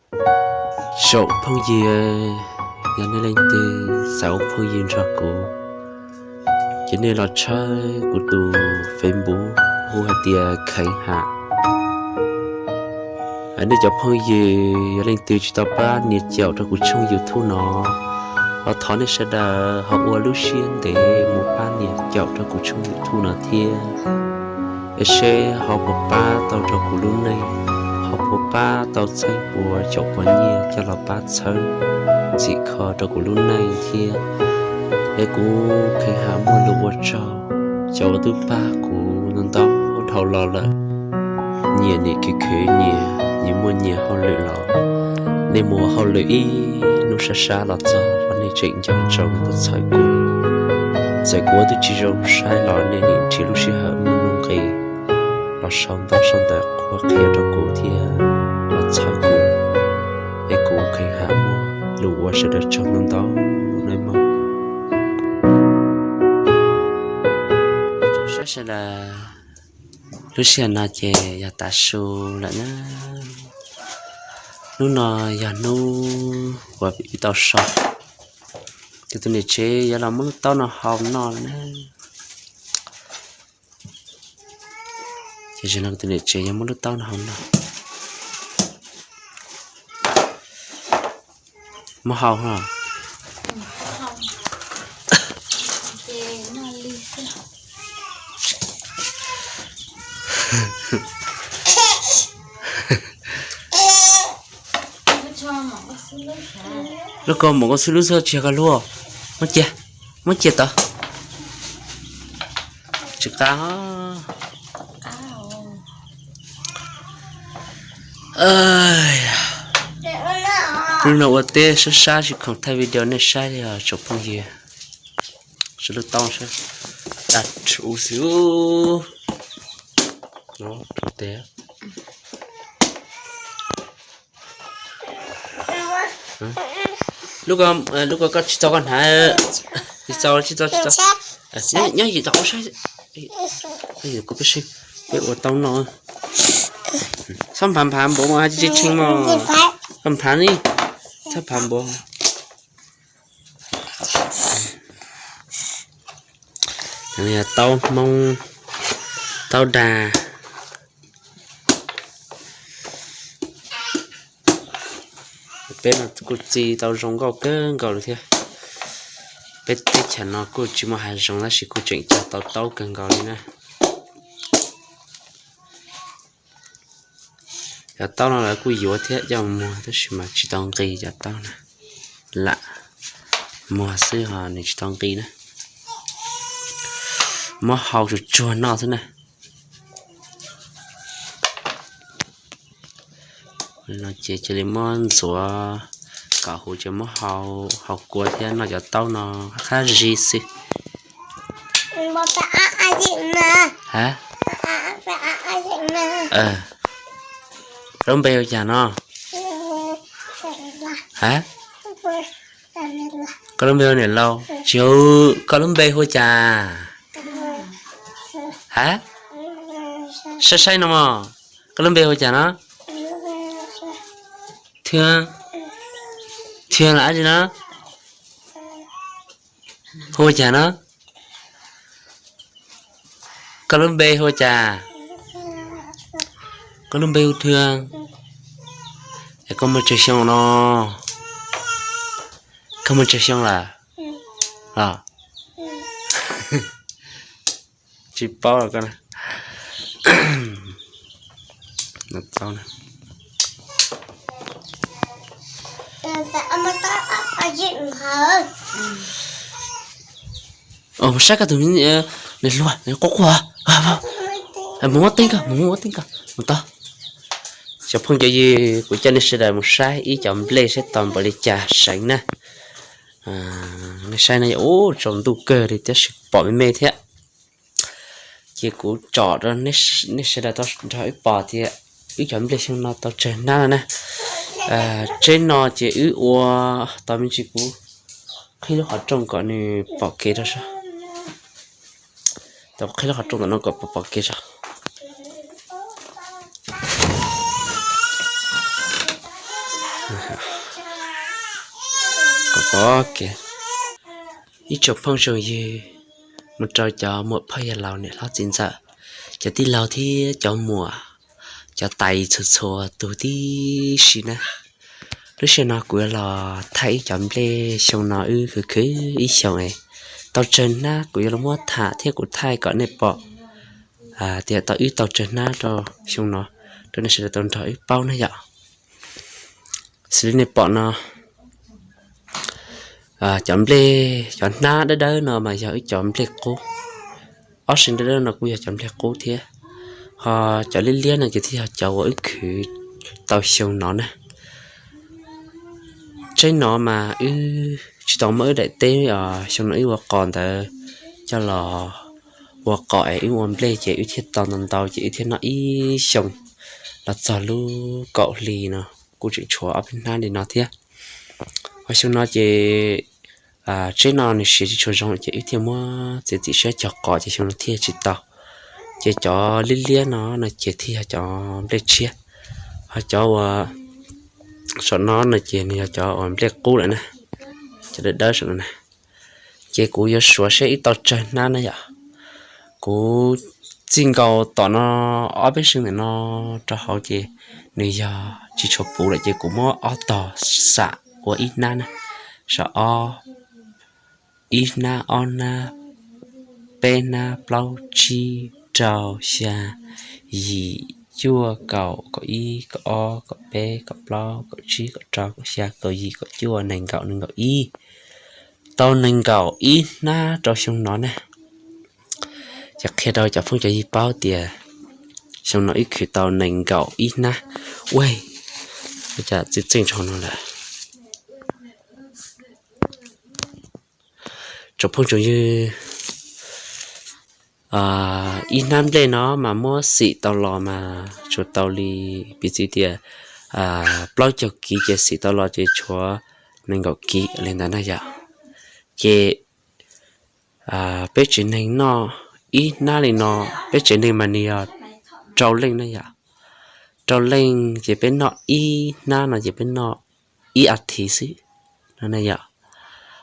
Tsoom phooj ywg, yog nej leej twg xav ua phooj ywg nrog kuv, ces nej los tshawb kuv tus Facebook hu hais tias Kheev Ham. Nej cov phooj ywg yog leej twg tsis tau pab nias caum rau kuv tshooj YouTube no, los thov nej sawv daws ho ua lub siab ntev mus pab nias caum rau kuv tshooj YouTube no thiab, es seb ho puas pab tau rau kuv lub neej, ho puas pab tau txheeb puas caum puas nyiaj coj los pab txhawb txhim kho rau kuv lub neej thiab. Es kuv Kheev Ham muaj lus ua tsaug cov uas twb pab kuv ntau ntau dhau los lawm. Nyias nim khwv khwv nyias, nyias muaj nyias hauj lwm los, nej mus ua hauj lwm ib hnub sab sab los txog los nej tseem nco ntsoov tuaj txhawb kuv. Txawm kuv ua tib tsis zoo saib los nej nim nrhiav lub sij hawm muaj nuj nqis los sau ntaub sau ntawv qhuab qhia rau kuv thiab los txhawb kuv. Es kuv Kheev Ham muaj lus ua sawv daws tsaug ntau ntau nawb mog. Saib sawv daws, lub sij hawm no ces yog tav su lawm na. Hnub no yog hnub uas wb tau so, ces tus niam tsev yuav los muab lub taub no hau noj na. Ces zaum no tus niam tsev yuav muab lub taub no hau noj. Muab hau os. Lub ko mus koj xwb lub xwb tsis yog koj lub. Muab cia, muab cia tod. Tsis qab. Hnub no ua teb sab sab tsis khoom thaij video nej saib li os tsoom phooj ywg. Saib lub taub saib, daj rhuv xwb. Rhuv tes. Lub ko, lub ko koj tsis txaus koj hnav, tsis txaus, tsis txaus, tsis txaus. Nyob yim tau ua saib, kuv peb sib, peb ua tau no. Txhob nphav nphav npaum mas tsis tshee mog. Koj nphav ni, txhob nphav npaum. Yog taub hmoob, taub dag. Peb no kuj txi tau zoo nkauj kawg nkaus li thiab. Peb teb chaws no kuj tsis muaj hav zoov tab sis kuj tseem cog tau taub kawg nkaus li na. Cov taub no lawv kuj yuav thiab coj muag tab sis mas tsis tau nqi cov taub na. Lam muag xwb ho nws tsis tau nqi na. Muab hau tsuag tsuag noj xwb na. No ces cia li muab ntxuav kom huv ces muab hau, hau kua thiab noj cov taub no qab zib xwb. Ha? Koj lub npe hu cas no? Ha? Koj lub npe hu niam laus. Tsis, koj lub npe hu cas? Ha? Saib saib no mog. Koj lub npe hu cas no? Thwj. Thwj los dab tsi no? Hu cas no? Koj lub npe hu cas? Koj lub npe hu Thwj. Es koj muaj tsawg xyoo no? Koj muaj tsawg xyoo lawm? Los? Tsis paub los koj na. Mus saib koj tus niam hluas quaj quaj. Mus muab teeb koj, mus muab teeb koj mus tod. Cov phooj ywg, kuv coj nej sawv daws mus saib ib cov nplej saib tau npaum li cas seev na. Nej saib no, ub, tsaus ntuj kawg li tab sis pom me me thiab. Ces kuv tsom rau nej sawv daws tau nrog wb pom tias wb cov nplej xyoo no tau tsawg hnab no na. Tsheb no ces wb ua tau me ntsis, kuv qhib lub qhov rooj kom nws pom kev rau sab. Tau qhib lub qhov rooj tom no kom pom pom kev tso. Ib tsoom phooj tsoom ywg, mus rau cov muam phauj yawg laus niam hlob txiv ntxawm, cov tij laug thiab cov muam, cov tais txhua txhua tus tib si na. Lub sij hawm no kuv yuav los thaij ib cov nplej xyoo no wb khwv khwv ib xyoos es tau tsawg hnab, kuv yuav los muab tham thiab kuv thaij kom nej pom tias tau wb tau tsawg hnab rau xyoo no, rau nej sawv daws tau nrog wb paub na yom. Xws li nej pom no, cov nplej, cov hnab dawb dawb no mas yog wb cov nplej qub. Ob seem dawb dawb no kuj yog cov nplej qub thiab, ho cov liab liab no ces thiaj yog cov uas wb khwv tau xyoo no na. Tseeb no mas wb tsis tau muab wb daim teb xyoo no wb ua qos ntawd coj los ua qos es wb ua nplej ces wb thiaj tau ntau ntau ces wb thiaj noj ib xyoos los txog lub kaum hli no kuj tseem tshuav ob peb hnab li no thiab. Ho xyoo no ces tseeb no nws siav tsis tshua zoo ces wb thiaj muab txiav txim siab cog qos ces xyoo no thiaj tsis tau. Ces cov liab liab no no ces thiaj yog cov nplej tshiab, ho cov uas saum no no ces nws yog cov uas nplej qub lawm na, cov dawb dawb saum no na. Ces kuv yuav suav seb wb tau tsawg hnab na yom. Kuv txij nkaus tom no ob peb xyoo ntawm no rau hauv ces nws yog tsis tshua puv lawm ces kuv muab ob tog xam ua ib hnab na, saum ob, ib hnab, ob hnab, peb hnab, plaub, tsib, rau, xya, yim, cuaj, kaum, kaum ib, kaum ob, kaum peb, kaum plaub, kaum tsib, kaum rau, kaum xya, kaum yim, kaum cuaj, nees nkaum, nees nkaum ib. Tau nees nkaum ib hnab rau xyoo no na. Ces qhia rau cov phooj cov ywg paub tias xyoo no wb khwv tau nees nkaum ib hnab. Ua cas txi txeej tso no lawm? Tsoom phooj tsoom ywg, ib hnab nplej no mas muab xim tau los mas tshuav tau li, piv txwv tias plaub caug kiv ces xim tau los ces tshuav nees nkaum kiv li ntawd na yom. Ces peb tsev neeg noj ib hnab li no, peb tsev neeg mas nws yog rau leej na yom. Rau leej ces peb noj ib hnab no ces peb noj ib as thiv xwb no na yom.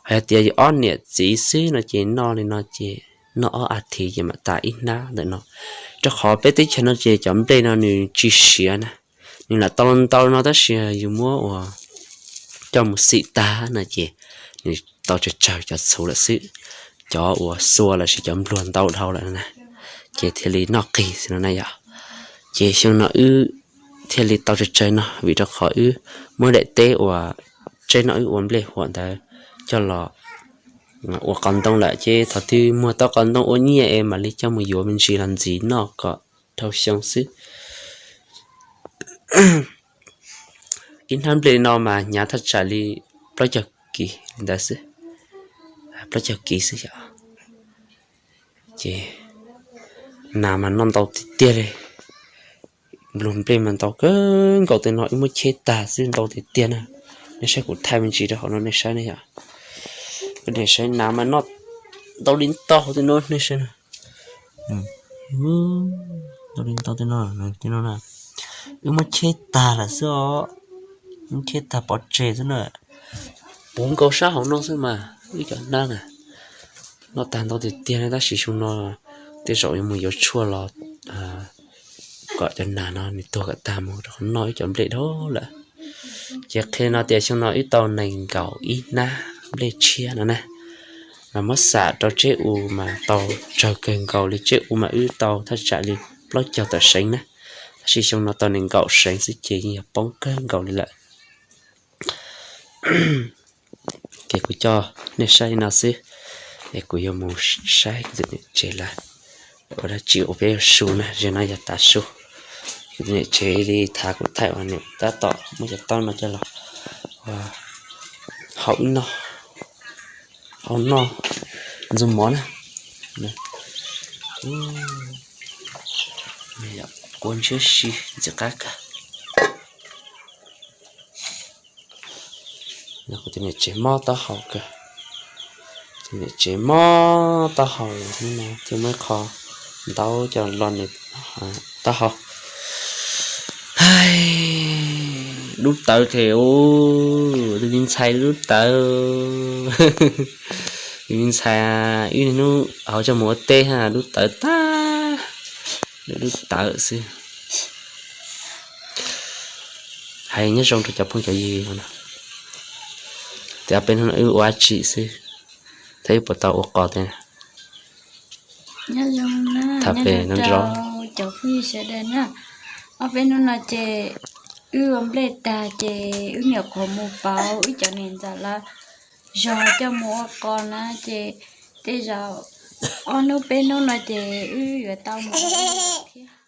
Hos yog tias ob niam txiv xwb no ces noj li no ces noj ob as thiv ces mam tas ib hnab ntawm no. Rau qhov peb teb chaws no ces cov nplej no nws tsis siav na, nws lam tau ntau no tab sis yus muab ua coj mus xim tag no ces nws tau tsawg tsawg cov txhuv lawm xwb, cov uas xua los sis cov npluag ntau dhau lawm na, ces thiaj li noj qig xwb no na yom. Ces xyoo no wb thiaj li tau tsawg tsawg no vim rau qhov wb muab daim teb uas tseeb no wb ua nplej huam ntawd coj los ua qos ntoo lawm ces thaum twg muag tau qos ntoo ua nyiaj es mam li coj mus yuav me ntsis los ntxiv noj kom dhau xyoo xwb. Ib hnab nplej no mas hnyav thaj tsam li plaub caug kiv li ntawd xwb, plaub caug kiv xwb yom. Ces nas mas noj ntau tiag tiag li, nplug nplej mas ntau kawg nkaus tej no, wb muab cheb tag xwb ntau tiag tiag na. Nej saib kuv thaij me ntsis rau hauv no nej saib ne yom. Nej saib nas mas noj ntau li ntau tej no nej saib na. Ntau li ntau tej no, tej no na, wb muab cheb tag lawm xwb os, muab cheb tag pov tseg xwb na. Puv nkaus sab hauv no xwb mas wb cov hnab na, noj tag ntau tiag tiag ne tab sis xyoo no tej zaum yuav mus yuav tshuaj los kom cov nas no nws tuag kom tag mus rau qhov noj wb cov nplej dhau lawm. Ces qhia no tias xyoo no wb tau nees nkaum ib hnab nplej tshiab no na, mas muab xam rau tseb u mas tau tsawg kawg nkaus li, tseb u mas wb tau thaj tsam li plaub caug tawm seev na, tab sis xyoo no tau nees nkaum seev xwb ces yeej yog poob kawg nkaus li lawm. Ces kuv coj nej saib li no xwb, es kuv yuav mus saib kuv tus niam tsev lawm, ua dab tsi ua peb yuav su na, ze no yog tav su. Kuv tus niam tsev li thaum kuv thaij uas nws tab tom muab cov taub no coj los hau ib no, hau noj ntxuag mov na. Kuv ntshiab si ntxim qab kawg. Kuv tus niam tsev mob taub hau kawg, tus niam tsev mob taub hau, thiaj muab qho ntaub coj los nws taub hau. Hais, Dub tawv ces, tus me ntxhais dub tawv, tus me ntxhais ib hnub hauv coj mus ua teb ha, dub tawv tag, dub tawv xwb. Hais nyob zoo rau cov phooj cov ywg no, tias peb hnub no wb ua dab tsi xwb, thiab wb puas tau ua qos tiag. Nyob zoo na, tham nyob pem zoo no rau cov phooj ywg sawv daws na. Ob peb hnub no ces wb ua nplej tag ces wb nyuam qhuav mus pauv wb cov niam ntxawm lawv zog coj mus ua qos na ces tej zaum ob hnub peb hnub no ces wb yuav tau mus ua thiab.